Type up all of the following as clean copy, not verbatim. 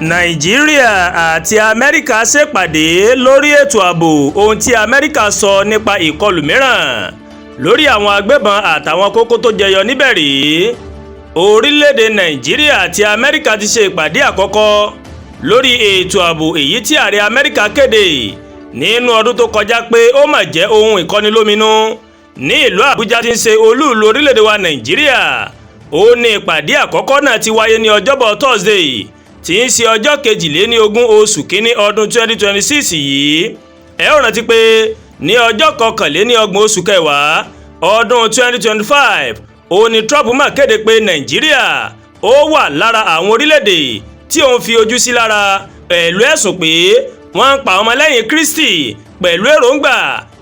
Nàìjíríà àti Amẹ́ríkà ṣèpàdé lórí ètò ààbò. Ohun tí Amẹ́ríkà sọ nípa ìkọlù mìíràn lórí àwọn agbébọn àtàwọn kókó tó jẹyọ níbẹ̀ rèé. Orílẹ̀-èdè Nàìjíríà àti Amẹ́ríkà ti ṣe ìpàdé àkọ́kọ́ lórí ètò ààbò, èyí tí ààrẹ Amẹ́ríkà kéde nínú ọdún tó kọjá pé ó mà jẹ́ ohun ìkọnilóminú. Ní ìlú Àbújá tí ń ṣe olúùlú orílẹ̀-èdè wa Nàìjíríà, ó ní ìpàdé àkọ́kọ́ náà ti wáyé ní Ọjọ́bọ̀ Thursday, tí ń ṣe ọjọ́ 22 oṣù kínní ọdún 2026 yìí. Ẹ ó rántí pé ní ọjọ́ 31 oṣù kẹwàá ọdún 2025, ó ní Trump mà kéde pé Nàìjíríà ó wà lára àwọn orílẹ̀-èdè tí òun fi ojú sí lára pẹ̀lú ẹ̀sùn pé wọ́n ń pa ọmọlẹ́yìn Kristi pẹ̀lú èròǹgbà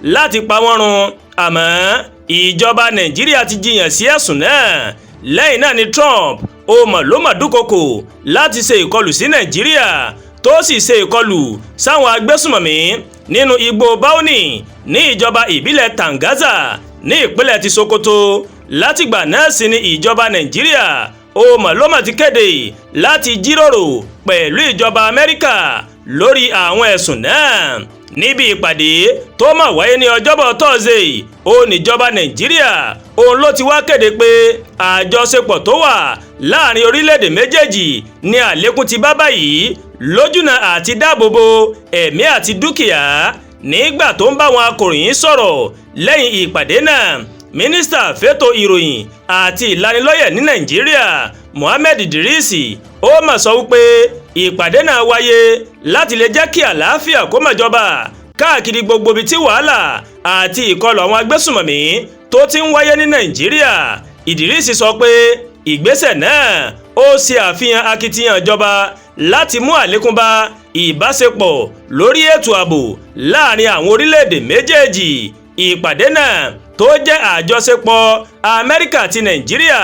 láti pa wọ́n run. Àmọ́ ìjọba Nàìjíríà ti jiyàn sí ẹ̀sùn náà. Lẹ́yìn náà ni Trump ó mọ̀ ló mọ̀ dúnkokò láti ṣe ìkọlù sí Nàìjíríà, tó sì ṣe ìkọlù sáwọn agbésùmọ̀mí nínú igbó Baoni ní ìjọba ìbílẹ̀ Tangaza ní ìpínlẹ̀ ti Sokoto. Látìgbà náà sì ni ìjọba Nàìjíríà ó mọ̀ ló mọ̀ ti kéde láti jíròrò pẹ̀lú ìjọba Amẹ́ríkà lórí àwọn ẹ̀sùn náà. Níbi ìpàdé tó mà wáyé ní Ọjọ́bọ̀ Thursday, ó níjọba Nàìjíríà òun ló ti wá kéde pé àjọṣepọ̀ tó wà láàrin orílẹ̀-èdè méjèèjì ní àlékún ti bá báyìí lójúnà àti dáàbòbò ẹ̀mí àti dúkìá. Nígbà tó ń bá àwọn akòròyìn sọ̀rọ̀ lẹ́yìn ìpàdé náà, Mínísítà fétò ìròyìn àti ìlanilọ́yẹ̀ ní Nàìjíríà, Mohammed Idris, ó mà sọ wípé ìpàdé náà wáyé láti lè jẹ́ kí àlàáfíà kó má jọba káàkiri gbogbo ibi tí wàhálà àti ìkọlù àwọn agbésùmọ̀mí tó ti ń wáyé ní Nàìjíríà. Idris sọ pé ìgbésẹ̀ náà ó ṣe àfihàn akitiyan ìjọba láti mú àlékún bá ìbáṣepọ̀ lórí ètò ààbò láàrin àwọn orílẹ̀-èdè méjèèjì. Ìpàdé náà tó jẹ́ àjọṣepọ̀ Amẹ́ríkà àti Nàìjíríà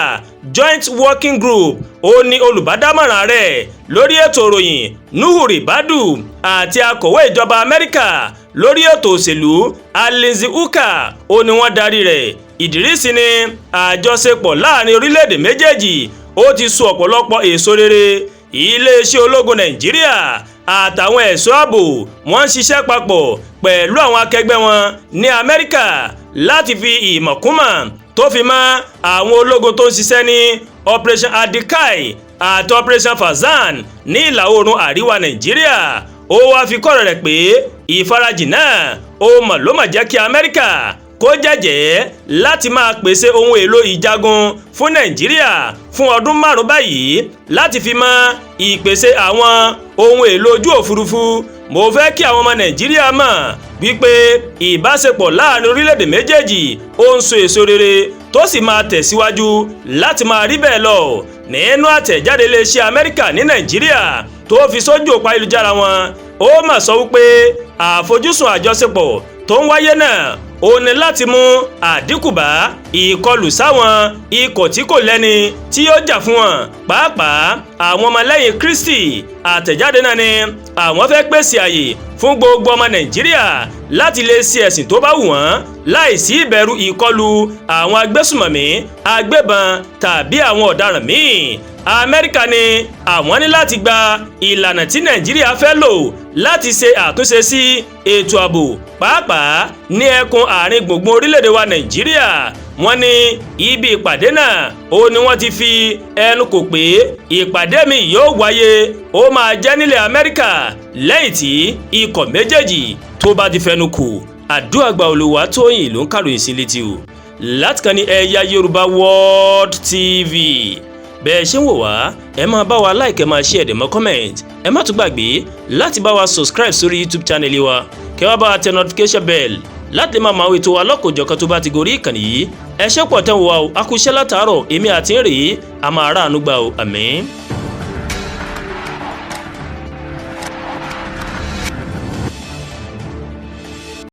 Joint Working Group, ó ní olùbádámọ̀ràn rẹ̀ lórí ètò ìròyìn, Nuhu Ribadu, àti akọ̀wé ìjọba Amẹ́ríkà lórí ètò òṣèlú, Alice Uka, ó ní wọ́n darí rẹ̀. Idris ní àjọṣepọ̀ láàrin orílẹ̀-èdè méjèèjì ó ti so ọ̀pọ̀lọpọ̀ èso rere. Iléeṣẹ́ ológun Nàìjíríà àtàwọn ẹ̀ṣọ́ ààbò wọ́n ń ṣiṣẹ́ papọ̀ pẹ̀lú àwọn akẹgbẹ́ wọn ní Amẹ́ríkà láti fi ìmọ̀ kúnmọ̀, tó fi mọ́ àwọn ológun tó ń ṣiṣẹ́ ní Operation Adikai àti Operation Fazan ní ìlà oòrùn àríwá Nàìjíríà. Ó wáá fi kọ́rọ̀ rẹ̀ pé ìfarajìn náà ó mọ̀ ló mọ̀ jẹ́ kí Amẹ́ríkà kó jẹ́jẹ́ láti máa pèsè ohun èlò ìjagun fún Nàìjíríà fún ọdún 5 báyìí, láti fi mọ́ ìpèsè àwọn ohun èlò ojú òfurufú. Mo fẹ́ kí àwọn ọmọ Nàìjíríà mọ̀ wípé ìbáṣepọ̀ láàrin orílẹ̀-èdè méjèèjì ó ń so èso rere, tó sì máa tẹ̀síwájú láti máa rí bẹ́ẹ̀ lọ. Nínú àtẹ̀jáde iléeṣẹ́ Amẹ́ríkà ní Nàìjíríà tó fi sójú òpó ayélujára wọn, ó mà sọ wípé àfojúsùn àjọṣepọ̀ tó ń wáyé náà ó ní láti mú àdínkù bá ìkọlù sáwọn ikọ̀ tí kò lẹ́ni tí yóò jà fún wọn, pàápàá àwọn ọmọlẹ́yìn Kristi. Àtẹ̀jáde náà ni àwọn fẹ́ pèsè àyè fún gbogbo ọmọ Nàìjíríà láti lè ṣe ẹ̀sìn tó bá wù wọ́n láìsí ìbẹ̀rù ìkọlù àwọn agbésùmọ̀mí, agbébọn tàbí àwọn ọ̀daràn míì. Amẹ́ríkà ní àwọn ní láti gba ìlànà tí Nàìjíríà fẹ́ lò láti ṣe àtúnṣe sí ètò ààbò, pàápàá ní ẹkùn àárín gbùngbùn orílẹ̀-èdè wa Nàìjíríà. Wọ́n ní ibi ìpàdé náà ó ní wọ́n ti fi ẹnu kò pé ìpàdé míì yóò wáyé, ó máa jẹ́ nílẹ̀ Amẹ́ríkà lẹ́yìn tí ikọ̀ méjèèjì tó bá ti fẹnu kò. Àdúràgbà Olùwàtòyìn ló ń kàròyìn sí létí o láti kàn ní Ẹ̀yà Yorùbá World TV. Bẹ́ẹ̀ ṣe ń wò wá, ẹ máa bá wa like, ẹ máa share, ẹ dẹ̀ mọ́ comment. Ẹ má tún gbàgbé láti bá wa subscribe sórí YouTube channel wa, kẹ́ wá bá wa tẹ notification bell láti lè máa mọ àwọn ètò wa lọ́kọ̀ọ́jọ̀kan tó bá ti gorí ìkànnì yìí. Ẹ ṣé pọ̀ tẹ́ ń wò wá o. A kú iṣẹ́ látàárọ̀. Èmi àti ń rèé, a máa ráàánú gbà o. Àmín.